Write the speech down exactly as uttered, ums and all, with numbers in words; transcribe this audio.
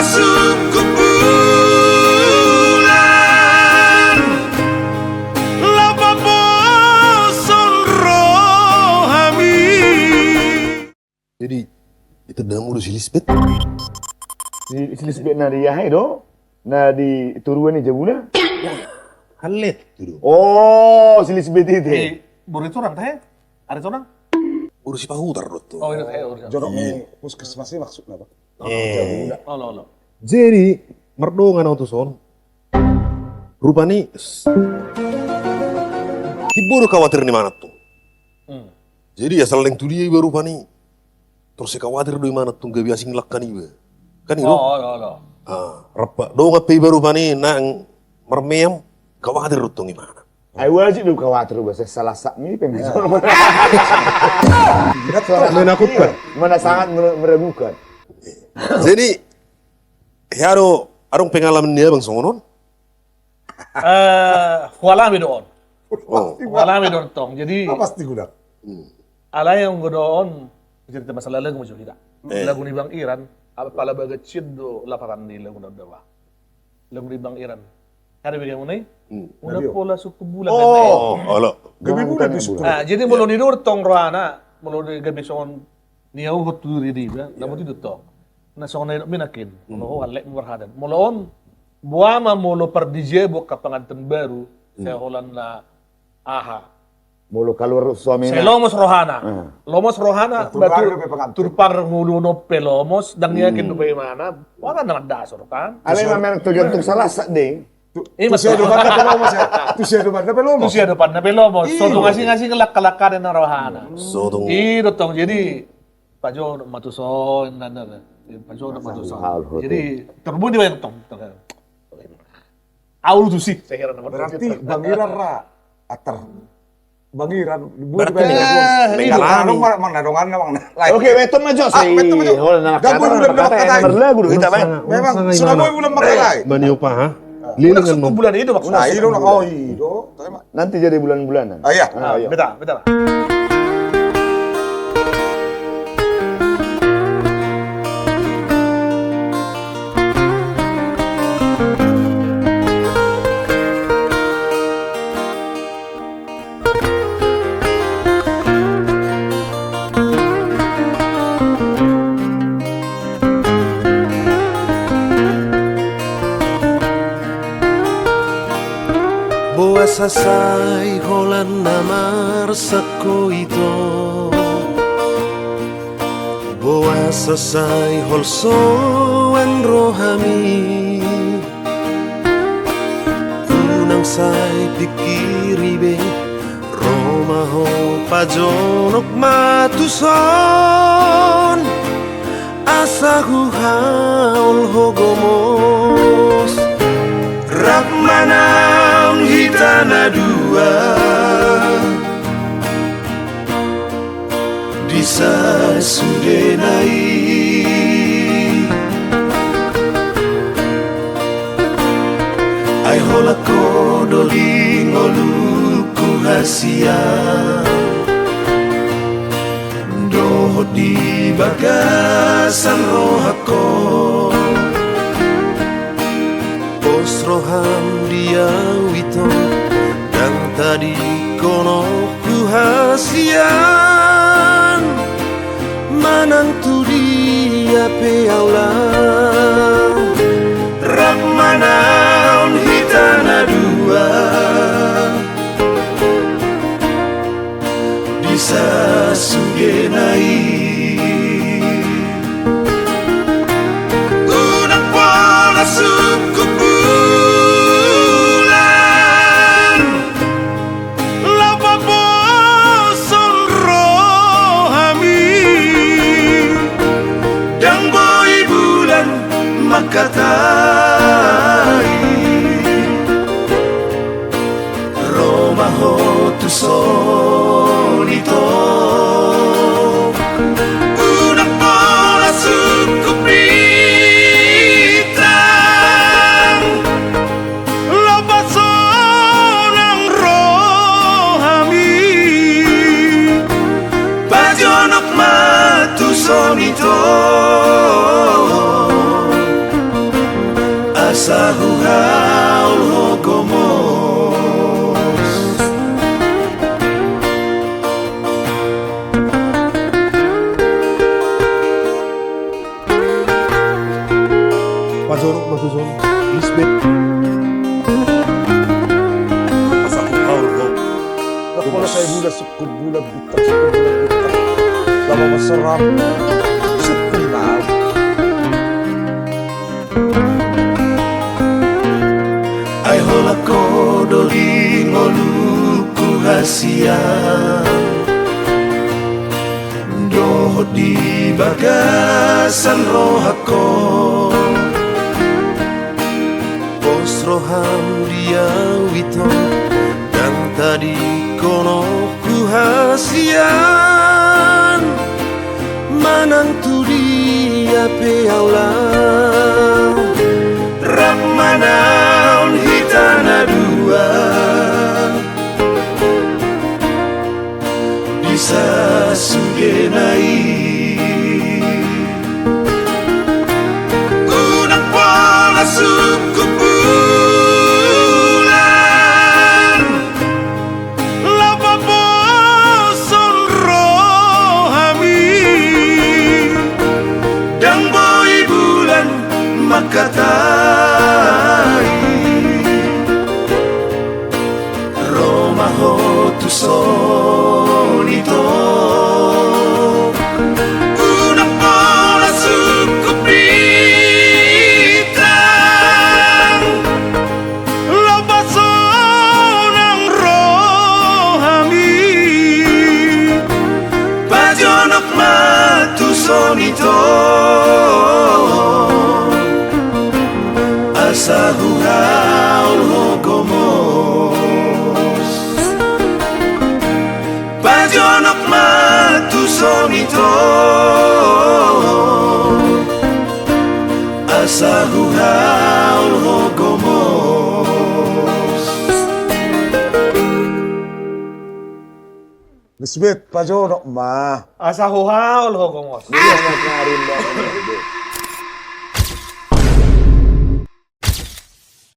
Sungkun bulan, laho paposhon rohami. Jadi, ditendang mulu si Lisbet. Si, si Lisbet na di aha i do? Na di toruan i jabuna? Hallet. Oh, si Lisbet i te. Di boru Torang te? Ari Torang? Boru Sipahutar do tu. Oh, i do te, boru Sipahutar. Jonok ni puskesmas i maksudna, Bang. Eh. Olo, olo. Jadi, mardongan au tuson. Rupani, timbo do kawatir ni imana tu. Hmm. Jadi, asal naeng tu dia iba rupani. Torus sai kawatir do imana tu, gabe asing langka niba. Kan i do? Oh, olo, olo. Ah, rap dongan pe iba rupani, naeng marmeam, kawatir do tong imana. Ai wajib do kawatir, bahasa salah sak ni pembicara. Menakutkan. Mana sangat mer-, meragukan. Jadi, hea do, adong pengalaman ni abang songon on? Eh, hualami do on. Oh. Hualami do on tong. Jadi, ah, pasti gudang. Hmm. Alai anggo do on, cerita masalah lagu ma jo hita. Eh. Lagu ni Bang Iran, apala bagas sian do lapatan ni lagu na dawa. Lagu ni Bang Iran. Hea do begemuna i? Hmm. Unang pola sungkun bulan. Oh, olo. Gabe bulan do sungkun. Ah, jadi molo nidok tong rohana, molo gabe songon ni au hot tu diri niba, na boti do tong. Na songon na nidok mi nangkin, molo ho hallet ma parhata. Molo on, boha ma molo pardijea boan angka pangantin baru, sai holan na aha. Molo kaluar suami na. Sai lomos rohana. Ah. Lomos rohana, turpang pe lomos, ndang yakin dope imana, wala na mandasor kan. Alai memang tergantung salah sak dei. Tu, ima tu sia dopan na pe lomos, ya. Tu sia dopan na pe lomos. Tu sia dopan na pe lomos. Iya. So tung asing-asing langka-langka na rohana. So tung. I do tong, jadi pajonok ma tuson, nanda. Pajonok ma tuson. Jadi terbuat di wayang tong. Aul tusi, saya heran. Berarti Bang Iran ra atar. Bang Iran, berarti menggalami. Oke, betul ma jo. Memang sudah mulai bulan mangkatai. Maniopa, ha? Lilingan ma. Bulan i do maksudna. Nanti jadi bulan-bulanan. Ah, iya. Beta, beta. Boasa sai holan na marsangko ito. Boasa sai holsoan rohami. Unang sai pingkiri be, ro ma ho pajonok ma tuson. Asa huhaol ho gomos, rap manaon hita na dua. Di sasudena i. Ai holan ho do lingolungku hasian, dohot di bagasan rohangku. Pos roham di au ito, ndang tadingkononku hasian. Manang tu dia pe au laho, rap manaon hita na dua. Di sasudena i. Unang pola sungkun bulan, laho paposhon rohami. Ndang boi bulan mangkatai. Ro ma ho tuson ito. Unang pola sungkun bintang, laho pasonang rohami. Pajonok ma tuson ito. Huhaol ho gomos. Pajonok ma tuson, Lisbet. Asa huhaol ho. Rak pola sai bulan, sungkun bulan, bintang, sungkun bulan, bintang. Lama masaram, sungkun malam. Ai holan ho do di ngolungku hasian, dohot di bagasan rohangku. Pos roham di au ito, ndang tadingkononku hasian. Manang tu dia pe au laho, rap manaon hita na dua. Di sasudena i, unang pola sungkun bulan, laho paposhon rohami. Ndang boi bulan mangkatai, ro ma ho tuson ito. Unang pola sungkun bintang, laho pasonang rohami. Pajonok ma tuson ito, asa huhaol ho gomos. Pajonok ma tuson ito, asa huhaol ho gomos. Lisbet, pajonok ma. Asa huhaol ho gomos. Iya, Mas Karim, Bang.